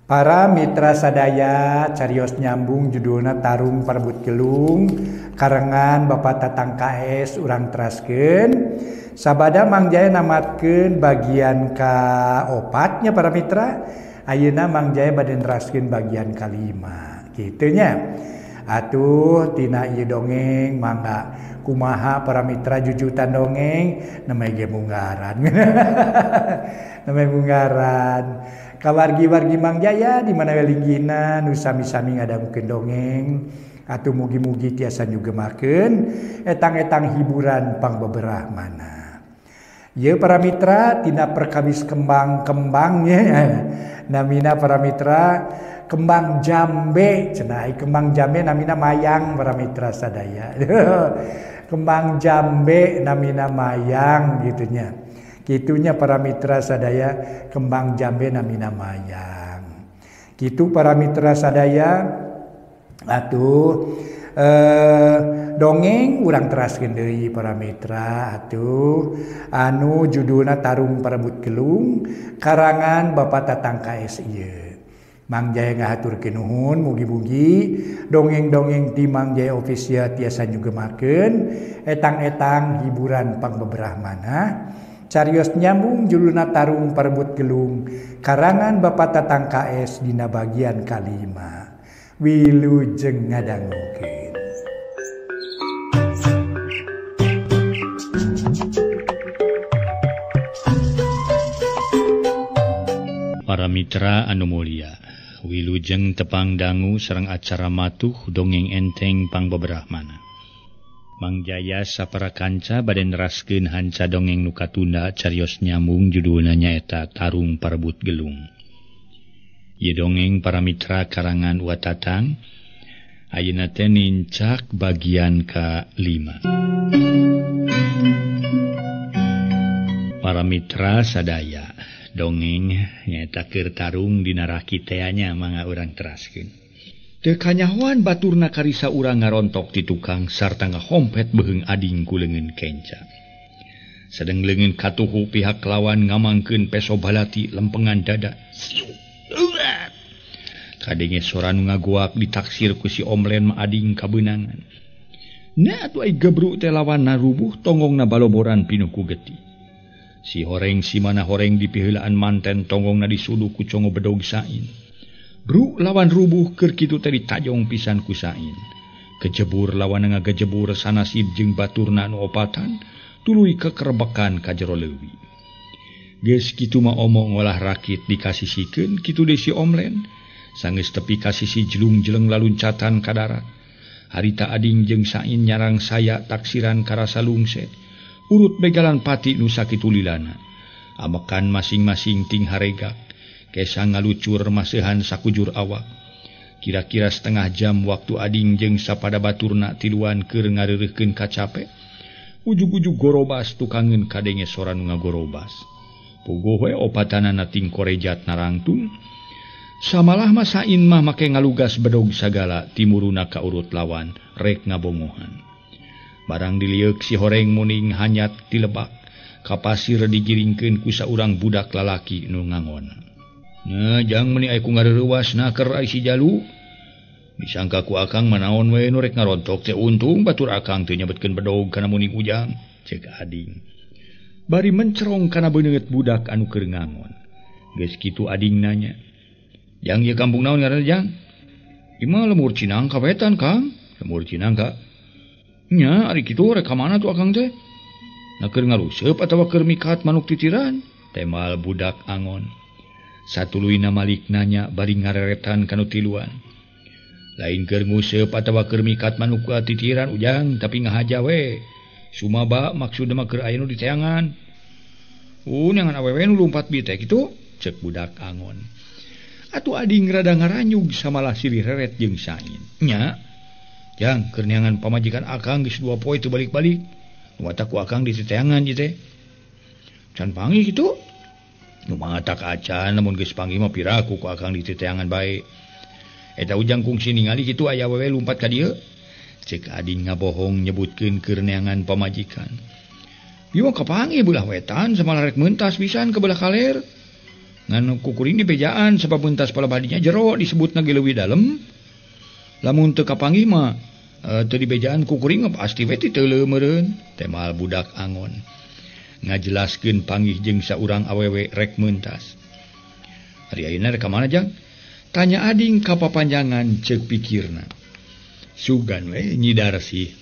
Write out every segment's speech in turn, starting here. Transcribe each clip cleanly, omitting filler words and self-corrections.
Para mitra sadaya carios nyambung judulna Tarung Parebut Gelung karengan Bapak Tatang KS urang teraskeun sabada Mang Jaya namatkeun bagian kaopatnya para mitra ayeuna Mang Jaya bade neraskeun bagian kalima kitu nya. Atuh tina ieu dongeng mangga kumaha para mitra jujutan dongeng namanya ge munggaran. Namanya munggaran. Kawargi-wargi Mang Jaya di mana we linggihna nu sami-sami ngadangukeun dongeng atuh mugi-mugi tiasa nyugemakeun etang-etang hiburan pangbeberah mana. Ieu para mitra tina perkawis kembang-kembangnya namina para mitra kembang jambe cenah kembang jambe namina mayang para mitra sadaya. Kembang jambe namina mayang gitunya. Kitunya para mitra sadaya kembang jambe namina mayang. Kitu para mitra sadaya atuh dongeng urang teraskeun deui para mitra atuh anu judulna Tarung Parebut Gelung karangan Bapak Tatang KS ieu. Mang Jaya ngahaturkeun nuhun mugi-mugi dongeng-dongeng ti Mang Jaya Official tiasa nyugemakeun etang-etang hiburan pangbeberah mana. Carios nyambung judulna Tarung Parebut Gelung karangan Bapak Tatang KS dina bagian kalima. Wilujeng ngadangukeun. Para mitra anu mulia, wilujeng tepang dangu sareng acara matuh dongeng enteng pangbeberah mana. Mang Jaya sapara kanca bade neraskeun hanca dongeng nu katunda carios nyambung judulna nyaeta Tarung Parebut Gelung. Ieu dongeng para mitra karangan Wa Tatang ayeuna teh nincak bagian ka-5. Para mitra sadaya, dongeng nyaeta keur tarung dina rakitea nya mangga urang teraskeun. Teu kanyahoan baturna karisa urang ngarontok ti tukang sarta ngahompet beuheung ading ku leungeun kenca. Sadeng leungeun katuhu pihak lawan ngamangkeun peso balati lempengan dada. Kadenge sora nu ngagoak ditaksir ku si Omlen mah ading kabeunangan. Na atuh ai gebruk teh lawan rubuh tonggongna baloboran pinuh ku getih. Si horeng si mana horeng dipiheulaan manten tonggongna disuduh ku congo bedog sain. Bru lawan rubuh keur kitu teh ditajong pisan ku sain. Kejebur lawan ngagejebur sanasib jeung baturna nu opatan tuluy kekerbekan ka jero leuwi. Geus kitu mah omong ngolah rakit dikasisikeun kitu deui si Omlen. Sanggeus tepi ka sisi jelung-jeleng laluncatan ka darat. Harita ading jeung sain nyarang saya taksiran karasa lungset. Urut begalan pati nu sakitu lilana. Amekan masing-masing ting harega. Kesa ngalucur masehan sakujur awak. Kira-kira setengah jam waktu ading jeung sapada baturna tiluan keur ngareureuhkeun kacape. Ujug-ujug gorobas tukangeun kadenge sora nu ngagorobas. Puguh we opatanana ting korejat narangtung. Samalah mah sain mah make ngalugas bedog sagala timuruna ka urut lawan rek ngabongohan. Barang dilieuk si horeng muning hanyat tilebak. Ka pasir digiringkeun ku saurang budak lalaki nu ngangon. Nah, jang meuni aya ku ngareurewas naker ai si jalu. Disangka ku akang manaon we nu rek ngarontok teh untung batur akang teu nyebetkeun bedog kana muning ujang, cek ading. Bari mencerong kana beungeut budak anu keur ngangon. Geus kitu ading nanya. Jang ieu kampung naon ngaranna jang? Imah lemur Cinangka wetan, Kang. Lemur Cinangka. Nya ari kitu rek ka mana tuh akang teh? Na keur ngaruseep atawa keur mikat manuk titiran? Temal budak angon. Satuluyna malik nanya bari ngareretan kanu tiluan. Lain keur nguseup atawa keur mikat manuk titiran ujang tapi ngahaja we. Sumaba maksudna mah keur aya nu diteangan. Neangan awewe nu lumpat bi teh kitu, cek budak angon. Atuh ading rada ngaranyug samalah silih reret jeung sain. Nya, jang keur neangan pamajikan akang geus 2 poe teu balik-balik. Nu matak ku akang diteangan ieu teh. Can panggih kitu. Nu matak acan lamun geus panggih mah piraku ku akang diteangan bae. Eta ujang kungsi ningali kitu aya awewe lumpat ka dieu. Cek ading ngabohong nyebutkeun keur neangan pamajikan. Ieu mah kapanggih belah wetan samalah rek mentas pisan ke belah kaler. Ngan ku kuring dibejaan sebab pentas palebah dinya jero disebutna ge leuwih dalem. Lamun teu kapanggih mah teu dibejaan ku kuring pasti we titeuleuh meureun. Temal budak angon. Ngajelaskeun panggih jeung saurang awewe rek meuntas. Ari ayeuna rek ka mana jang? Tanya ading ka papanjangan ceuk pikirna. Sugan we Nyi Darsih.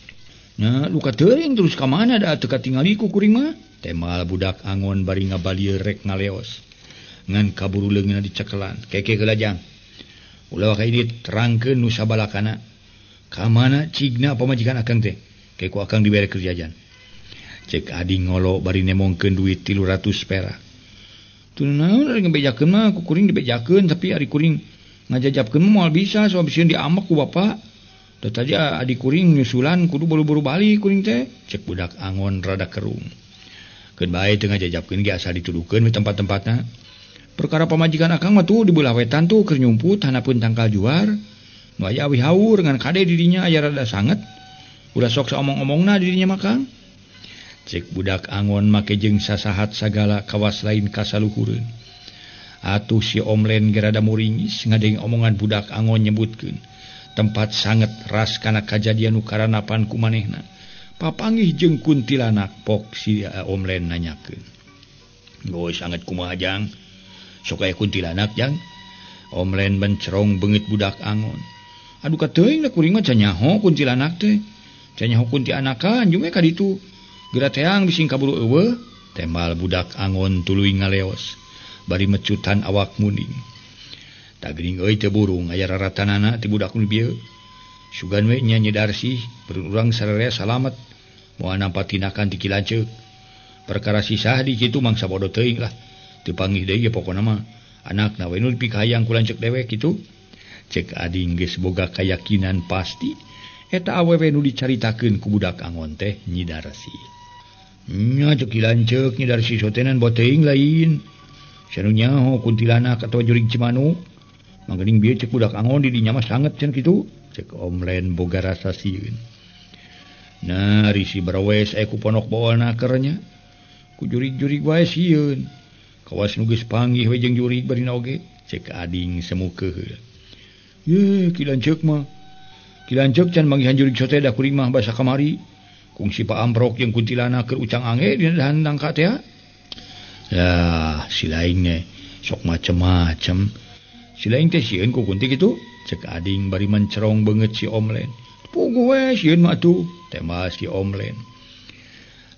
Nah, luka teuing terus ka mana da teu katingali ku kuring mah? Temal budak angon bari ngabalieur rek ngaleos. Ngan kaburu leungeunna dicekelan. Keke heula jang. Ulah ka ini terangkeun nu sabalakana. Ka mana cigna pamajikan akang teh? Ke ku akang dibere kerjajan. Cek ading ngolo bari nemongkeun duit 300 perak. Teu naon ari ngebejakeun mah ku kuring dibejakeun tapi ari kuring ngajajapkeun mah moal bisa sabab sieun diamek ku bapa. Da tadi adik kuring nyusulan kudu buru-buru balik kuring teh. Cek budak angon rada kerung. Keun bae teu ngajajapkeun ge asa dituduhkeun we tempat-tempatna. Perkara pamajikan akang mah tuh di belah wetan tuh keur nyumput hanapun tangkal juar. Nu aya awi haur ngan kade di dinya aya rada sanget. Ulah sok saomong-omongna di dinya mah Kang. Cek budak angon make jeung sasahat sagala kawas lain kasaluhureun. Atuh si Omlen ge rada muringis ngadeng omongan budak angon nyebutkeun tempat sanget ras kana kajadian nu karanapan ku manehna. Papanggih jeung kuntilanak pok si Omlen nanyakeun. Geus sanget kumaha jang? Sok aya kuntilanak jang? Omlen mencerong beungit budak angon. Aduh kateuing da kuring mah canyaho kuntilanak teh. Canyaho kuntianakan jeung we ka ditu. Geura teang bising kaburu eueuh. Temal budak angon tuluy ngaleos bari mecutan awak muning. Tageuning euy teu burung aya raratanana ti budak nu bieu. Sugan we nya Nyi Darsih urang sararea salamet. Moal nampa tinakan ti Ki Lanceuk. Perkara sisah di kitu mangsa bodo teuing lah. Teu panggih deui ge pokona mah anakna we nu dipikahayang ku lanceuk dewek kitu. Cek ading geus boga kayakinan pasti eta awewe nu dicaritakeun ku budak angon teh Nyi Darsih. Nya cek Ki Lanceuk Nyi Darsih sotenan boteuing lain. Sanu nyaho kuntilanak atawa jurig Cimanuk. Manggening bieu cek budak angon di dinya mah sanget cenah kitu. Cek Omlen boga rasa sieun. Nah, ari si Barwes aya ku ponok bawana kernya. Ku jurig-jurig wae sieun. Kawas nu geus panggih we jeung jurig barina oge. Cek ading semu keheul. Ye, Ki Lanceuk mah. Ki Lanceuk can manggihan jurig sote da kuring mah basa kamari. Kungsi paamprok jeung kuntilanak keur ucang ange dina dahan nangka teh. Lah, si lain teh sok macem-macem. Si lain teh sieun ku kunti kitu. Cek ading bari mencerong beungeut si Omlen. Puguh we sieun mah atuh, tembal si Omlen.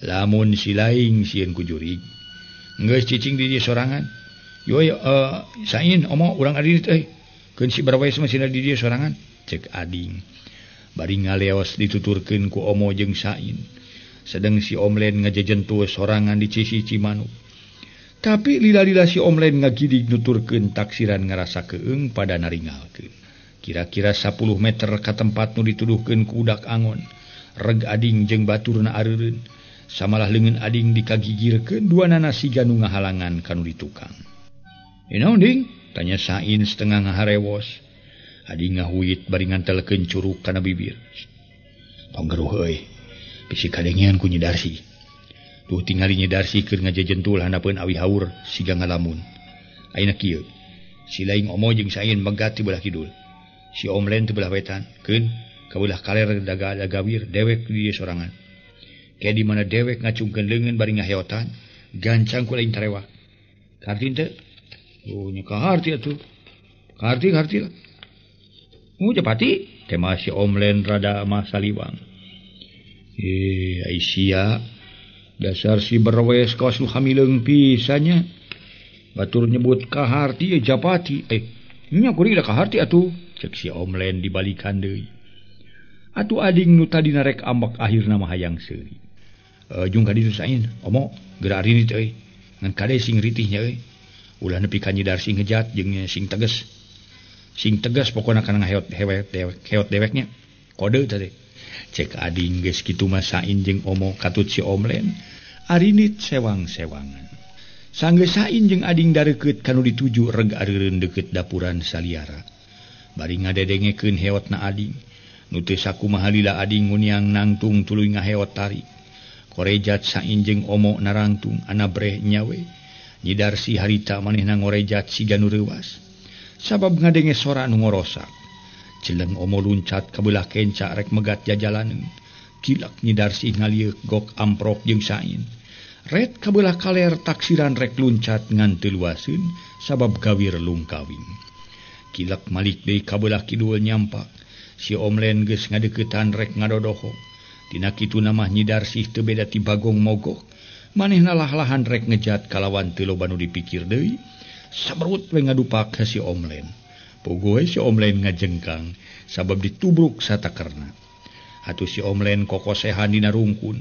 Lamun si lain sieun ku jurig. Geus cicing di dieu sorangan. Yo sain omo urang adi teh. Keun si Barwes mah sina di dieu sorangan. Cek ading. Bari ngaleos dituturkeun ku omo jeung sain. Sedeng si Omlen ngajejentuh sorangan di sisi Cimanuk. Tapi lila-lila si Omlen ngagidig nuturkeun taksiran ngarasa keung pada naringalkeun. Kira-kira 10 meter ka tempat nu dituduhkeun ku budak angon. Reg ading jeung baturna areureun. Samalah leungeun ading dikagigirkeun duanana siga nu ngahalangan kanu di tukang. "Naon ding?" tanya Sain setengah ngaharewos. Ading ngahuit bari ngantelkeun curug kana bibir. "Tong geruh euy. Bisi kadengean ku Nyi Darsih." Tuh tingali Nyi Darsih keur ngajejentul handapeun awi haur siga ngalamun. Ayeuna kieu. Si laing omo jeung Sain megat ti belah kidul. Si Omlen ti belah wetan, keun ka belah kaler dagawir dewek di dieu sorangan. Ke di mana dewek ngacungkeun leungeun bari ngaheotan, gancang ku lain tarewak. Karti teu? Oh nya kaharti atuh. Kaharti kaharti lah. Oh japati, tema si Omlen rada mah saliwang. Aisyah dasar si Berwes kawas nu hamileung pisannya. Batur nyebut kaharti japati. Nya kuring da kaharti atuh. Cek si Omlen dibalikan deui. Atuh ading nu tadi narek ambek akhirna mah hayang seuri. Jung ka ditu sain, omo geura arinit euy. Ngan kade sing ritih nya euy. Ulah nepi ka Nyi Darsih ngejat jeung sing tegas. Sing tegas pokona kana ngaheot hewet dewek, heot deweknya. Kode tadi. Cek ading geus kitu mah sain jeung omo katut si Omlen. Arinit sewang-sewangan. Sanggeus sain jeung ading dareukeut kanu dituju reg areureun deukeut dapuran saliara. Bari ngadedengekeun heotna ading. Nu teu sakumaha lila ading nguniang nangtung tuluy ngaheot tarik. Korejat sain jeung omo narangtung anabreh nyawe. Nyi Darsi harita manehna ngorejat siga nu reuwas. Sabab ngadenge sora nu ngorosak. Celeng Omo luncat ka beulah kenca rek megat jajalaneun. Kilak Nyi Darsi ngalieuk gok amprok jeung Sain. Ret ka beulah kaler taksiran rek luncat ngan teu luaseun sabab gawir lungkawing. Kilak malik deui ka beulah kidul nyampak. Si Omlen geus ngadeuketan rek ngadodoho. Dina kituna mah Nyi Darsih teu beda ti bagong mogok. Manehna lah-lahan rek ngejat kalawan teu loba nu dipikir deui. Saberut we ngadupak ka si Omlen. Pogoe si Omlen ngajengkang sabab ditubruk satakerna. Atuh si Omlen kokosehan dina rungkun.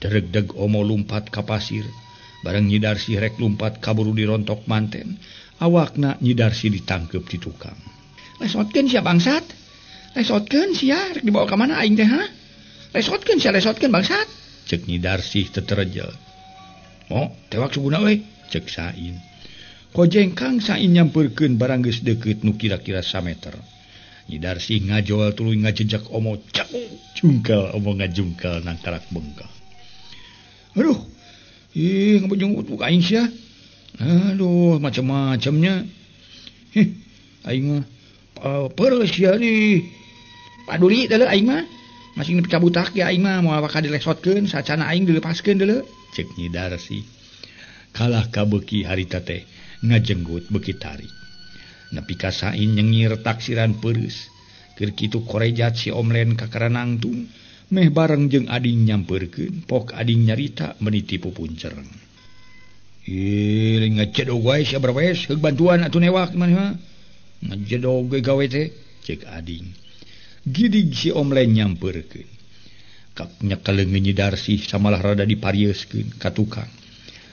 Deregdeg Omo lumpat ka pasir. Bareng Nyi Darsih rek lumpat kaburu dirontok manten. Awakna Nyi Darsih ditangkep di tukang. Lesotkeun sia bangsat. Lesotkeun sia rek dibawa ka mana aing teh ha? Lesotkeun sia lesotkeun bangsat. Cek Nyi Darsih teterejel. Mo, tewak suguna we, cek Sain. Kojengkang Sain nyamperkeun barang geus deukeut nu kira-kira sameter. Nyi Darsih ngajol tuluy ngajejak Omo cak jungkal Omo ngajungkal nangkarak bengkak. Aduh, ih ngabujung utuk aing sia. Aduh, macam-macamnya. Hih, aing mah peureuh sia nih. Paduli deuleu aing mah. Masing nepi ka butak ge aing mah moal bakal dilesotkeun sacana aing dilepaskeun deuleu. Cek Nyi Darsih. Kalah ka beuki harita teh ngajenggut beuki tarik. Nepi ka Sain nyengir taksiran peureus. Keur kitu korejat si Omlen kakara nangtung. Meh bareng jeung ading nyamperkeun, pok ading nyarita meniti pupuncereng. Ih, ngajedog wae sia berwes, heug bantuan atuh newak maneh mah. Ngajedog ge gawe teh, cek ading. Gidig si Omlen nyamperkeun. Kap nyekel leungeun Nyi Darsih samalah rada diparieuskeun ka tukang.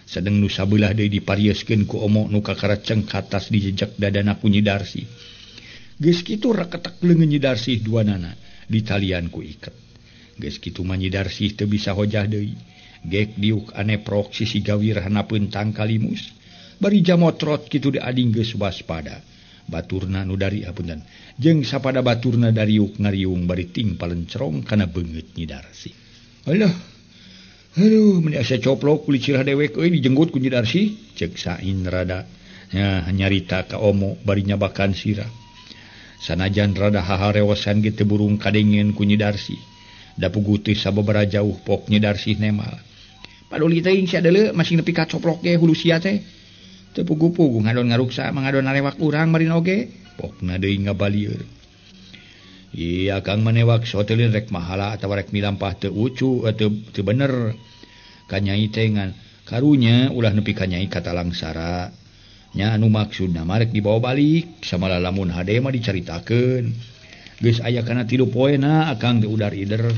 Sedeng nu sabelah deui diparieuskeun ku Omo nu kakara cengkatas dijejak dadana ku Nyi Darsih. Geus kitu reketek leungeun Nyi Darsih duanana ditalian ku iket. Geus kitu mah Nyi Darsih teu bisa hojah deui. Gek diuk aneprok sisi gawir hanapeun tangkalimus. Bari jamotrot kitu di ading geus waspada. Baturna nu dari apunten. Jeung sapada baturna dariuk ngariung bari ting palencerong kana beungeut Nyi Darsih. Alah. Aduh, meni asa coplok kulit sirah dewek euy dijenggut ku Nyi Darsih. Cek Sain rada nya nyarita ka Omo bari nyabakan sirah. Sanajan rada haharewosan ge teu burung kadengen ku Nyi Darsih. Da puguh teh sababaraha jauh pok Nyi Darsih nemal. Paduli teuing sia deuleu masing nepi ka coplok ge hulu sia teh. Teu puguh-puguh ngadon ngaruksa mangadon narewak urang marin oge. Pokna deui ngabalieur. Iya Kang manewak sotelin rek mahala atawa rek milampah teu ucu teu bener. Ka nyai teh ngan karunya ulah nepi ka nyai katalangsara. Nya anu maksudna mah rek dibawa balik samalah lamun hade mah dicaritakeun. Geus aya kana 3 poena akang teh udar ider.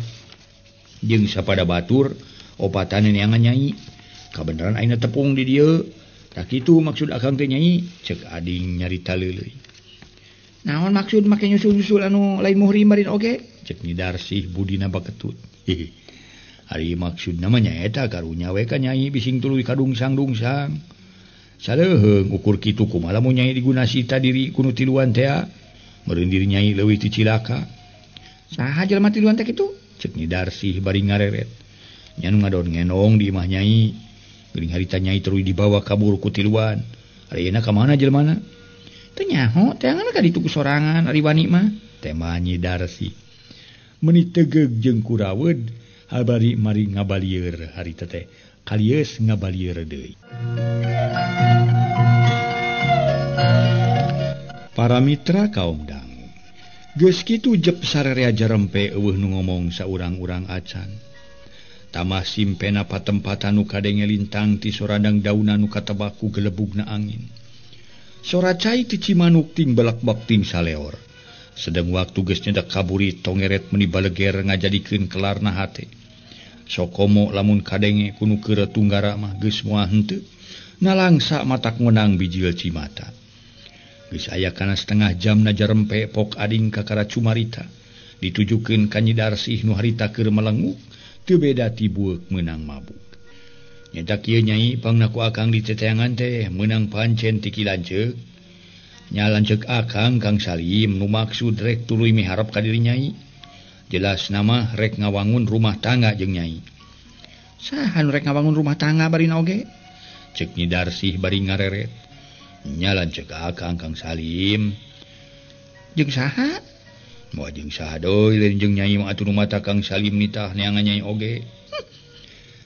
Jeung sapada batur opatan neangan nyai. Kabeneran ayeuna tepung di dieu. Tah kitu maksud akang teh nyai, cek ading nyarita leuleuy. Naon maksud make nyusul-nyusul anu lain muhrim barin oge? Cek Nyi Darsih budina baketut. Hihi. Ari maksudna mah nyaeta karunya we ka nyai bising tuluy kadungsang-dungsang. Saleuheung ukur kitu kumaha lamun nyai digunasita diri ku nu tiluan teh? Meureun diri nyai leuwih ti cilaka. Saha jelema tiluan teh kitu? Cek Nyi Darsih bari ngareret. Nya nu ngadon ngenong di imah nyai. Geuning harita nyai terus dibawa kabur ku tiluan. Ari ayeuna ka mana jelemana? Teu nyaho, teangan ka ditu ku sorangan ari wani mah. Tema Nyi Darsih. Meuni tegeug jeung kuraweud habari mari ngabalieur harita teh. Kalieus ngabalieur deui. Para mitra kaum dangu. Geus kitu jep sararea jarempe eueuh nu ngomong saurang-urang acan. Tamah simpena patempatan nu kadenge lintang ti soradang daunan nu katebak ku gelebugna angin. Sora cai ti Cimanuk ting belak-bak ting saleor. Sedeng waktu geus nyedak kaburi tongeret meni baleger ngajadikeun kelarna hate. Sokomo lamun kadenge ku nu keur tunggara mah geus moal henteu. Nalangsa matak ngonang bijil cimata. Geus aya kana setengah jam na jarempe pok ading kakara cumarita. Ditujukeun ka Nyi Darsih nu harita keur melenguk. Teu beda ti bueuk meunang mabuk. Nyata kieu nyai pangna ku akang diteteangan teh meunang pancen ti ki lanceuk. Nya lanceuk akang Kang Salim nu maksud rek tuluy miharep ka diri nyai. Jelas nama rek ngawangun rumah tangga jeung nyai. Saha nu rek ngawangun rumah tangga barina oge? Cek Nyi Darsih bari ngareret. Nya lanceuk akang Kang Salim. Jeung saha? Moal jeung saha deui lain jeung Nyai mah atuh nu mata Kang Salim nitah neangan Nyai oge.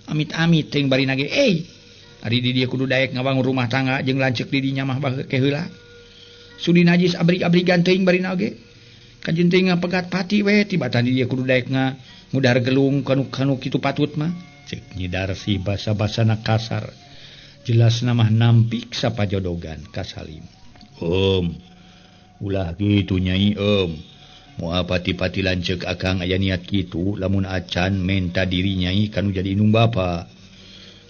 Amit-amit teuing bari nage euy. Ari di dieu kudu daek ngabangun rumah tangga jeung lanceuk di dinya mah ke heula. Sudi najis abrik-abrigan teuing bari nage. Kajeun teuing ngapegat pati we tibatan di dieu kudu daek ngudar gelung kanu kitu patut mah. Cek Nyi Darsih basa-basana kasar. Jelas namah nampik sapajodogan ka Salim. Ulah kitu Nyai Moal pati-pati lanceuk akang aya niat kitu lamun acan menta diri Nyai kanu jadi indung bapa.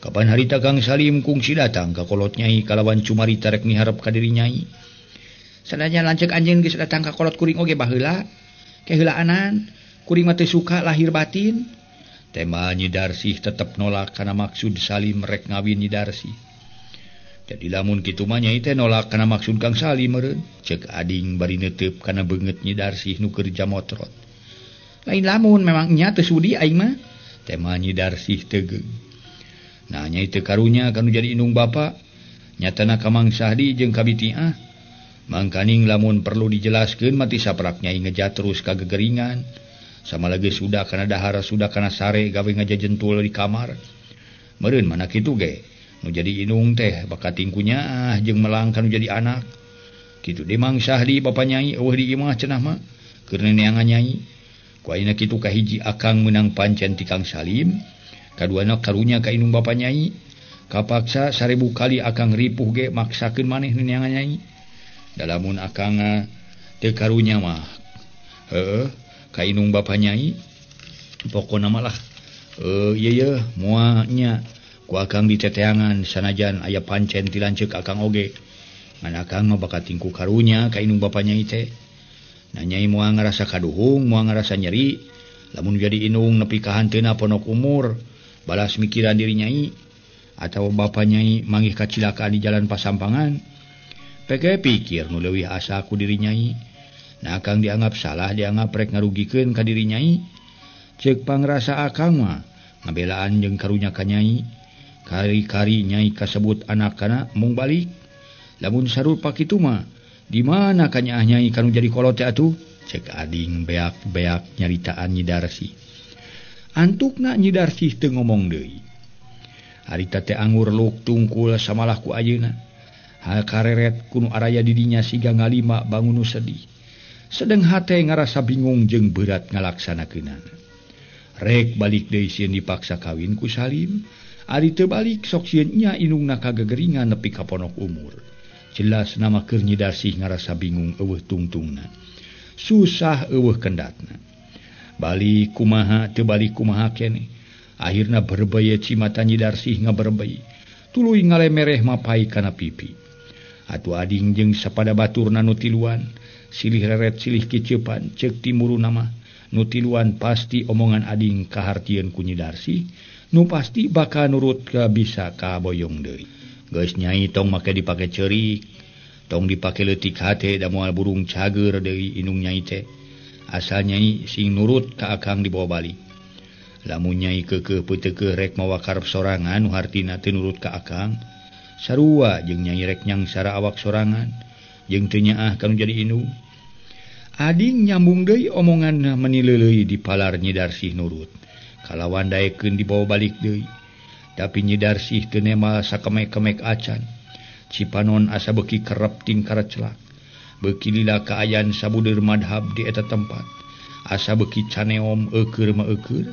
Kapan harita Kang Salim kungsi datang ka kolot Nyai kalawan cumarita rek miharep ka diri Nyai. Sadaya lanceuk anjeun geus datang ka kolot kuring oge baheula. Keheulaanan kuring mah teu suka lahir batin. Tema Nyi Darsih tetep nolak kana maksud Salim rek ngawin Nyi Darsih. Jadi lamun kitu mah Nyai teh nolak kana maksud Kang Salim meureun. Ceuk ading bari neuteup kana beungeut Nyi Darsih nu keur jamotrot. Lain lamun memang nya teu sudi aing mah. Tema Nyi Darsih tegeung. Nah Nyai teu karunya kanu jadi indung bapa. Nyatana ka Mang Sahdi jeung ka Bitiah. Mangkaning lamun perlu dijelaskeun mati saprak Nyai ngejat terus ka gegeringan. Sama lagi sudah kana dahar sudah kana sare gawe ngajajentul di kamar. Meureun mana kitu ge. Nu jadi indung teh bakat tingkunya jeung melang kanu jadi anak. Kitu deui Mang Sahdi bapa Nyai eueuh di imah cenah mah keur neneangan Nyai. Ku ayeuna kitu kahiji akang meunang pancen ti Kang Salim, kaduana karunya ka indung bapa Nyai. Kapaksa 1000 kali akang ripuh ge maksakeun maneh neneangan Nyai. Da lamun akang teu karunya mah heueuh ka indung bapa Nyai pokona mah lah ieu ye moal nya ku akang diteteangan sanajan aya pancen ti lanceuk akang oge. Ngan akang mah bakat tingku karunya ka indung bapa Nyai teh. Nah Nyai moal ngarasa kaduhung, moal ngarasa nyeri. Lamun jadi indung nepi ka hanteuna ponok umur, balas mikiran diri Nyai atawa bapa Nyai manggih kacilakaan di jalan pasampangan. Peke pikir nu leuwih asa ku diri Nyai. Nah akang dianggap salah, dianggap rek ngarugikeun ka diri Nyai. Ceuk pangrasa akang mah ngabelaan jeung karunya ka Nyai. Kari-kari Nyai kasebut anak-anak mung balik. Lamun sarupa kitu mah di mana kanyaah Nyai kanu jadi kolot teh atuh? Cek ading beak-beak nyaritaan Nyi Darsih. Antukna Nyi Darsih teu ngomong deui. Harita teh angur luk tungkul samalah ku ayeuna. Hal kareret kunu araya di dinya siga ngalima bangun nu sedih. Sedeng hate ngarasa bingung jeung berat ngalaksanakeunana. Rek balik deui sieun dipaksa kawin ku Salim. Ari teu balik sok sieun nya indungna kagegeringan nepi ka ponok umur. Jelas nama keur Nyi Darsih ngarasa bingung eueuh tungtungna. Susah eueuh kendatna. Balik kumaha teu balik kumaha keneh. Akhirna berbeye cimata Nyi Darsih ngaberbei. Tuluy ngalemereh mapai kana pipi. Atuh ading jeung sapada baturna nu tiluan, silih reret silih kiceupan ceuk timuruna mah. Nu tiluan pasti omongan ading kahartieun ku Nyi Darsih. Nu pasti bakal nurut ke bisa kaboyong deui. Geus Nyai tong make dipake ceurik, tong dipake leutik hate da moal burung cager deui indung Nyai teh. Asal Nyai sing nurut ka akang dibawa balik. Lamun Nyai keukeuh peuteukeuh rek mawa karep sorangan nu hartina teu nurut ka akang, sarua jeung Nyai rek nyangsara awak sorangan jeung teu nyaah kanu jadi indung. Ading nyambung deui omonganna meni leuleui di palar Nyi Darsih nurut. Kalawan daekeun dibawa balik deui. Tapi Nyi Darsih teu nemal sakemek-kemek acan. Cipanon asa beuki kerep tingkar celak. Beuki lila kaayan sabudeur madhab di eta tempat. Asa beuki caneom eukeur mah eukeur.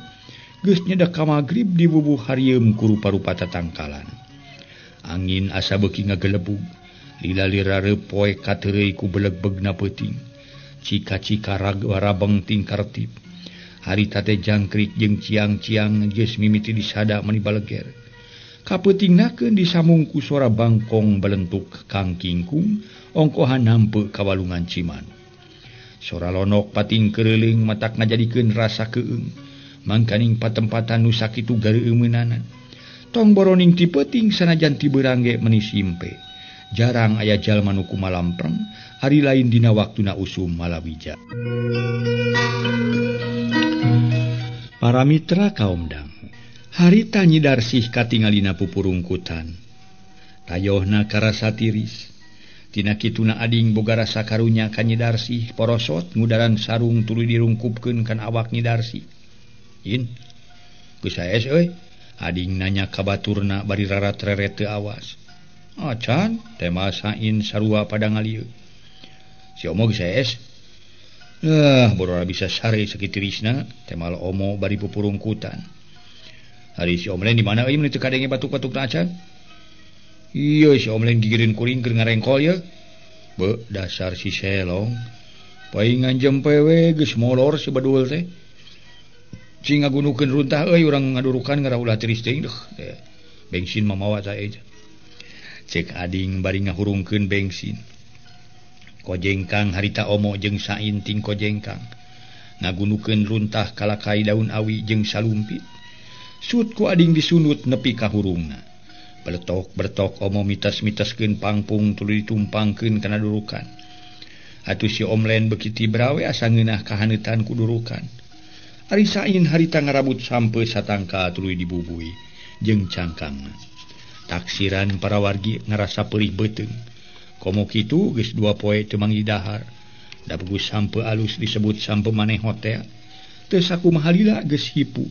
Geus nyedak ka magrib dibubuh harieum ku rupa-rupa tatangkalan. Angin asa beuki ngagelebug. Lila-lira reupoe kateureuy ku belegbegna peuting. Cika-cika rabeng tingkartip. Harita teh jangkrik jeung ciang-ciang geus mimiti disada meni baleger. Kapeutingnakeun disamung ku sora bangkong belentuk kang kingkung ongkohan nampe ka walungan Ciman. Sora lonok pating keureuleung matak ngajadikeun rasa keung. Mangkaning patempatan nu sakitu gareumeunana. Tong boroning ti peuting sanajan ti beurang ge meni simpe. Jarang aya jalma nu kumalampreng ari lain dina waktuna usum malawija. Para mitra kaum dang, harita Nyi Darsih katingalina pupurungkutan. Tayohna karasa tiris. Tina kituna ading boga rasa karunya ka Nyi Darsih porosot ngudaran sarung tuluy dirungkupkeun kana awak Nyi Darsih. In geus saes euy. Ading nanya ka baturna bari rarat-reret teu awas. Acan tema Sain sarua pada ngalieu. Si Omo geus saes. Borora bisa sare sakitu tirisna temal Omo bari pupurungkutan. Ari si Omlen di mana euy mun teu kadenge batuk-batuk na acan? Iya si Omlen gigireun kuring keur ngarengkol ye. Be dasar si selong. Paingan jempe we geus molor si bedul teh. Cing ngagunukeun runtah euy urang ngadurukan ngarah ulah tiris teuing deuh. Bensin mah mawa sae. Cek ading bari ngahurungkeun bensin. Kojengkang harita Omo jeung Sain ting kojengkang. Ngagunukeun runtah kalakai daun awi jeung salumpit. Sut ku ading disunut nepi ka hurungna. Bertok-bertok Omo mitas-mitaskeun pangpung tuluy ditumpangkeun kana durukan. Atuh si Omlen beuki tibra we asa ngeunah kahaneutan ku durukan. Ari Sain harita ngarabut sampe satangka tuluy dibubui jeung cangkangna. Taksiran para wargi ngarasa perih beuteung. Komo kitu geus 2 poe teu manggih dahar. Da bagus sampe alus disebut sampe maneh hotel. Teu sakumaha lila geus hipu.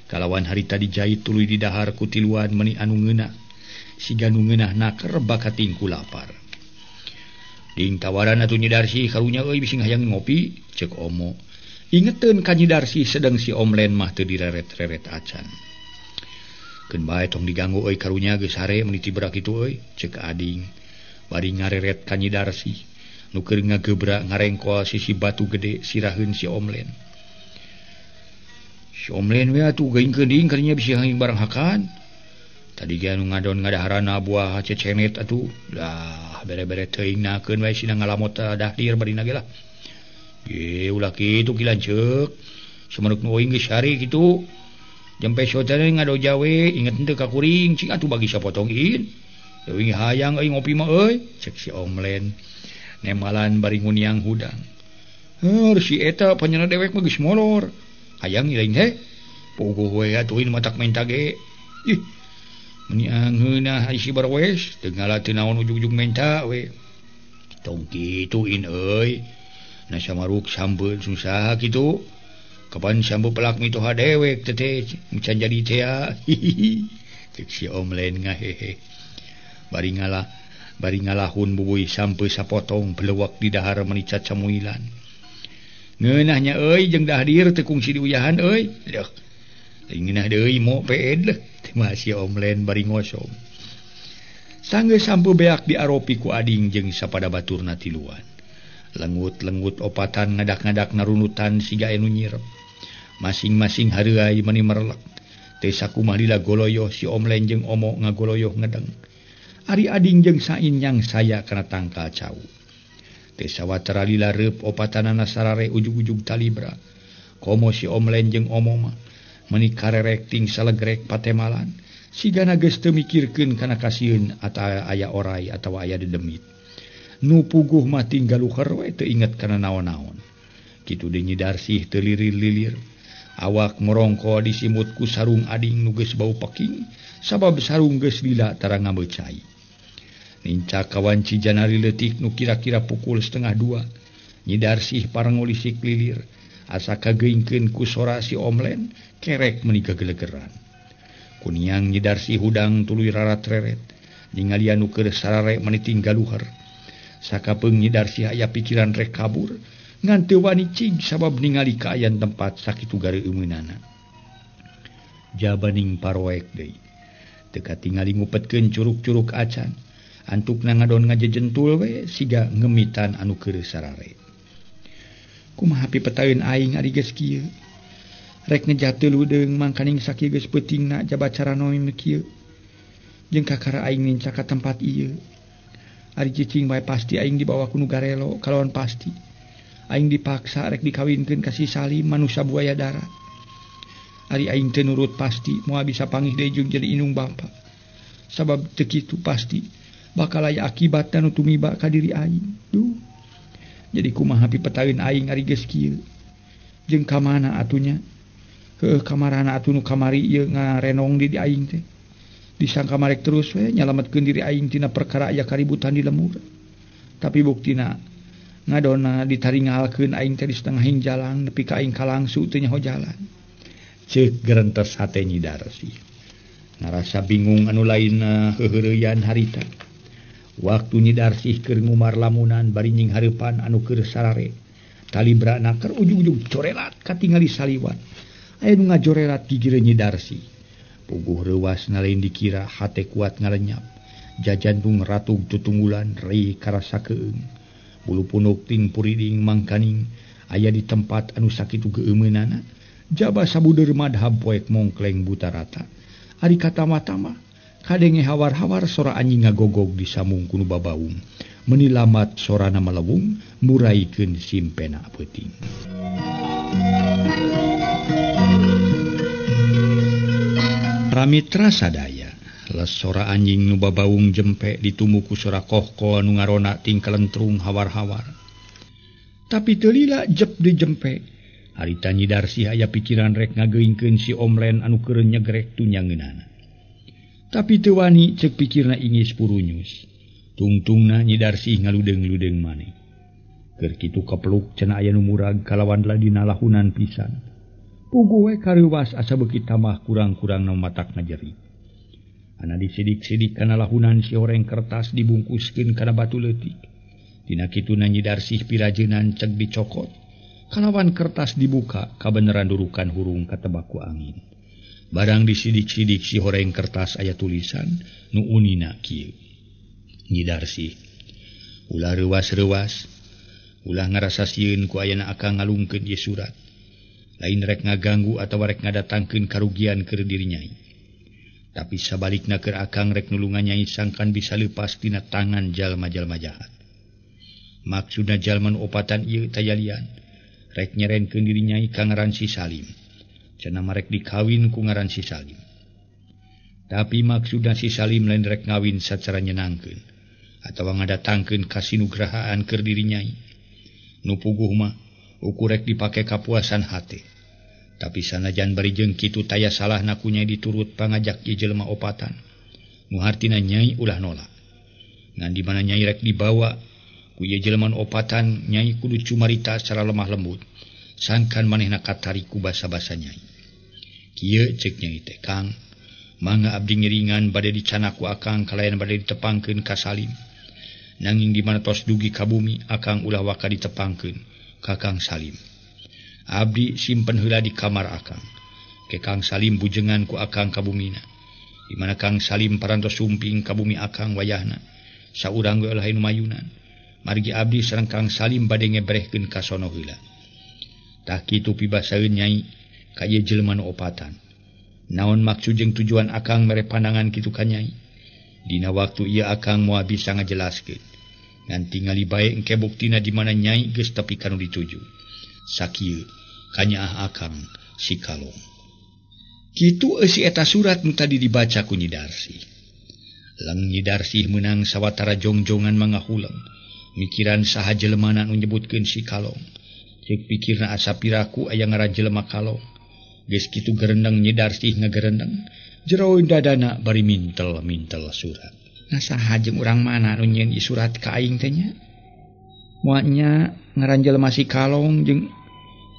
Kalawan harita dijait tuluy didahar ku tiluan meuni anu ngeunah. Siga nu ngeunah naker bakating ku lapar. Ding tawaran atuh Nyi Darsih karunya euy bisi hayang ngopi cek Omo. Ingeteun ka Nyi Darsih sedang si Omlen mah teu direret-reret acan. Keun bae tong diganggu euy karunya geus sare meuni tibra kitu euy cek ading. Bari ngareret ka Nyi Darsih nu keur ngagebra ngarengkol sisi batu gede siraheun si Omlen. Si Omlen we atuh geuing deui karunya bisi hayang barang hakan. Tadi ge anu ngadon ngadaharana buah cecenet atuh. Lah bere-bere teuing nakeun we sina ngalamot dahdir barina ge lah. Ye ulah kitu ki lanceuk. Sumeruk nu euy geus sare kitu. Jampe sotana ngado jawe inget henteu ka kuring cing atuh bagi sapotong in. Leuwih hayang euy ngopi mah euy cek si Omlen. Nemalan bari nguniang hudang. Heur si eta panyana dewek mah geus molor. Hayang lain teh. Puguh we atuh in matak menta ge. Ih. Meni angeunah ai si barwes teu ngala teu naon ujug-ujug menta we. Tong kitu in euy. Na samaruk sampeun susah kitu. Kapan sampe pelak mitoha dewek teh can jadi teh. Cek si Omlen ngahehe. Bari ngalahun bubui sampe sapotong pelewak di dahar meuni cacamuilan. Ngeunahnya euy jeung dahdir teu kungsi diuyahan euy. Leuh. Ngeunah deui mo peed leuh. Masih Omlen bari ngosom. Sanggeus sampe beak diaropi ku ading jeung sapada baturna tiluan. Lengut-lengut opatan ngadak-ngadak narunutan siga anu nyirep. Masing-masing hareuai meuni merelek. Teu sakumaha lila goloyoh si Omlen jeung Omo ngagoloyoh ngedeng. Ari ading jeung Sain yang saya kana tangkal cau. Teu sawatara lila reup opatanana sarare ujug-ujug talibra. Komo si Omlen jeung Omo mah meuni karerek ting salegrek patemalan. Sigana geus teu mikirkeun kana kasieun atawa aya orai atawa aya dedemit. Nu puguh mah tinggal luher we teu inget kana naon-naon. Kitu deui Nyi Darsih teu lilir-lilir. Awak morongko disimut ku sarung ading nu geus bau peking sabab sarung geus lila tara ngameucai. Nincak kawanci janari leutik nu kira-kira pukul 1:30. Nyi Darsih parangulisik lilir asa kageungkeun ku sora si Omlen kerek meuni gagelegeran. Kuniang Nyi Darsih hudang tuluy rarat-reret ningalian nu keur sarare meuni tinggal luher. Sakapeung Nyi Darsih aya pikiran rek kabur ngan teu wani cig sabab ningali kaayaan tempat sakitu gareumeunana. Jabaning paroek deui. Teu katingali ngupetkeun curug-curug acan. Antukna ngadon ngajejentul we siga ngemitan anu keur sarare. Kumaha pipetaeun aing ari geus kieu? Rek ngejat teu ludeung mangkaning sakieu geus peutingna jaba caranoy nu kieu. Jeung kakara aing nincak ka tempat ieu. Ari cicing bae pasti aing dibawa ku nu garelo kalawan pasti. Aing dipaksa rek dikawinkeun ka si Salim manusia buaya darat. Ari aing teu nurut pasti moal bisa pangih deui jeung jadi indung bapa. Sabab teu kitu pasti bakal aya akibatna nu tumiba ka diri aing. Duh. Jadi kumaha pipetaeun aing ari geus kieu? Jeung ka mana atunya? Heuh kamarana atuh nu kamari ieu ngarenong di aing teh. Disangka marek terus we nyalametkeun diri aing tina perkara aya kaributan di lemur. Tapi buktina ngadona ditaringalkeun aing teh di setengahing jalan nepi ka aing kalangsu teu nyaho jalan. Ceuk gerentes hate Nyi Darsih. Ngarasa bingung anu lainna heuheureyan harita. Waktu Nyi Darsih keur ngumar lamunan bari nying hareupan anu keur sarare. Talibra naker ujug-ujug corelat katingali saliwat. Aya nu ngajorelat gigireun Nyi Darsih. Puguh reuwas lain dikira hate kuat ngalenyap. Jajantung ratug tutunggulan rei karasa keung. Bulu punuk ting puriding mangkaning aya di tempat anu sakitu geumeunana. Jaba sabudeur madhab poek mongkleng buta rata. Ari katama-tama kadenge hawar-hawar sora anjing ngagogog di samung kunu babaung. Menilamat sorana malewung muraikeun simpena peuting. Ramitra sadaya les sora anjing nu babaung jempe ditumuku sora kohko nu ngarona ting kalentrung hawar-hawar. Tapi teu lila jep di jempe. Harita Nyi Darsih aya pikiran rek ngageuingkeun si Omlen anu keur nyegrek tunyangeunana. Tapi teu wani ceuk pikirna ingis purunyus. Tungtungna Nyi Darsih ngaludeung-ludeung maneh. Keur kitu kepeluk cenah aya nu murag kalawan ladina lahunan pisan. Puguh we kareuwas asa beuki tambah kurang-kurang nu matak ngajeri. Ana disidik-sidik kana lahunan si horeng kertas dibungkuskeun kana batu leutik. Dina kituna Nyi Darsih pirajeunan ceg dicokot. Kalawan kertas dibuka kabeneran durukan hurung katebak ku angin. Barang disidik-sidik si horeng kertas aya tulisan nu unina kieu. Nyi Darsih ulah reuwas-reuwas, ulah ngarasa sieun ku ayana akang ngalungkeun ieu surat. Lain rek ngaganggu atawa rek ngadatangkeun karugian keur diri nyai. Tapi sabalikna keur akang rek nulungan nyai sangkan bisa leupas tina tangan jalma-jalma jahat. Maksudna jalma nu opatan ieu tayalian rek nyerenkeun diri nyai ka ngaran si Salim. Cenah marek dikawin ku ngaran si Salim. Tapi maksudna si Salim lain rek ngawin sacara nyenangkeun atawa ngadatangkeun kasinugrahaan keur diri nyai. Nu puguh mah ukur rek dipake kapuasan hate. Tapi sanajan bari jeung kitu taya salahna ku nyai diturut pangajak ieu jelema opatan. Nu hartina nyai ulah nolak. Ngan di mana nyai rek dibawa ku ieu jelema nu opatan, nyai kudu cumarita secara lemah lembut. Sangkan manehna katarik ku basa-basa nyai. Kieu ceuk nyai teh, Kang, mangga abdi ngiringan bade dicanak ku akang kalayan bade ditepangkeun ka Salim. Nanging di mana tos dugi ka bumi akang ulah waka ditepangkeun ka Kang Salim. Abdi simpen heula di kamar akang. Ke Kang Salim bujengan ku akang ka bumina. Di mana Kang Salim parantos sumping ka bumi akang wayahna. Saurang we ulah nu mayunan. Margi abdi sareng Kang Salim bade ngebrehkeun ka sono heula. Tah kitu pibasaeun nyai ka ieu jelema nu opatan. Naon maksud jeung tujuan akang mere pandangan kitu ka nyai? Dina waktu ieu akang moal bisa ngajelaskeun. Ngan tingali bae engke buktina di mana nyai geus tepi ka nu dituju. Sakieu kanyaah akang si Kalong. Kitu eusi eta surat nu tadi dibaca ku Nyi Darsih. Lang Nyi Darsih meunang sawatara jongjongan mangahuleng. Mikiran saha jelemana nu nyebutkeun si Kalong. Ceuk pikirna asa piraku aya ngaran jelema Kalong. Geus kitu gerendeng Nyi Darsih ngagerendeng. Jero dadana bari mintel-mintel surat. Nah saha jeung urang mana nu nyieun ieu surat ka aing teh nya? Moal nya ngaran jelema si Kalong jeung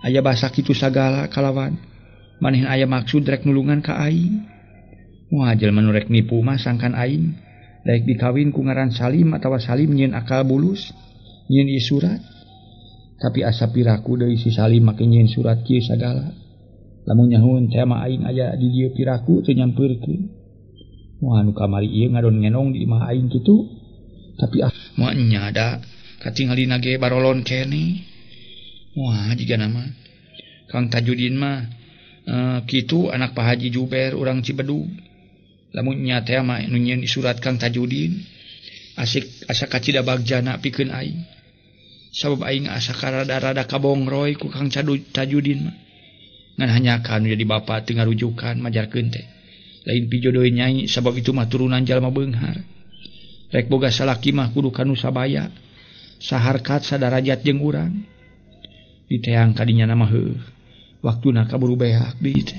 aya basa kitu sagala kalawan. Manehna aya maksud rek nulungan ka aing. Moal jelema nu rek nipu mah sangkan aing daek dikawin ku ngaran Salim atawa Salim nyieun akal bulus nyieun ieu surat. Tapi asa piraku deui si Salim make nyieun surat kieu sagala. Lamun nyahueun teh mah aing aya di dieu piraku teu nyampeurkeun. Moal nu kamari ieu ngadon ngenong di imah aing kitu. Tapi ah moal nya da katingalina ge barolon keneh. Wah jiga nama Kang Tajudin mah kitu anak Pak Haji Juber urang Cibedug. Lamun nya teh mah nu nyieun surat Kang Tajudin asik asa kacida bagjana pikeun aing. Sabab aing asa karada-rada kabongroy ku Kang Tajudin mah. Ngan hanyakan jadi bapa teu ngarujukan majarkeun teh. Lain pijodoh nyai sabab itu mah turunan jalma beunghar. Rek boga salaki mah kudu kanu sabaya. Saharkat sadarajat jeung urang. Diteang kadinya nama heuh. Waktuna kaburu beak deui teh.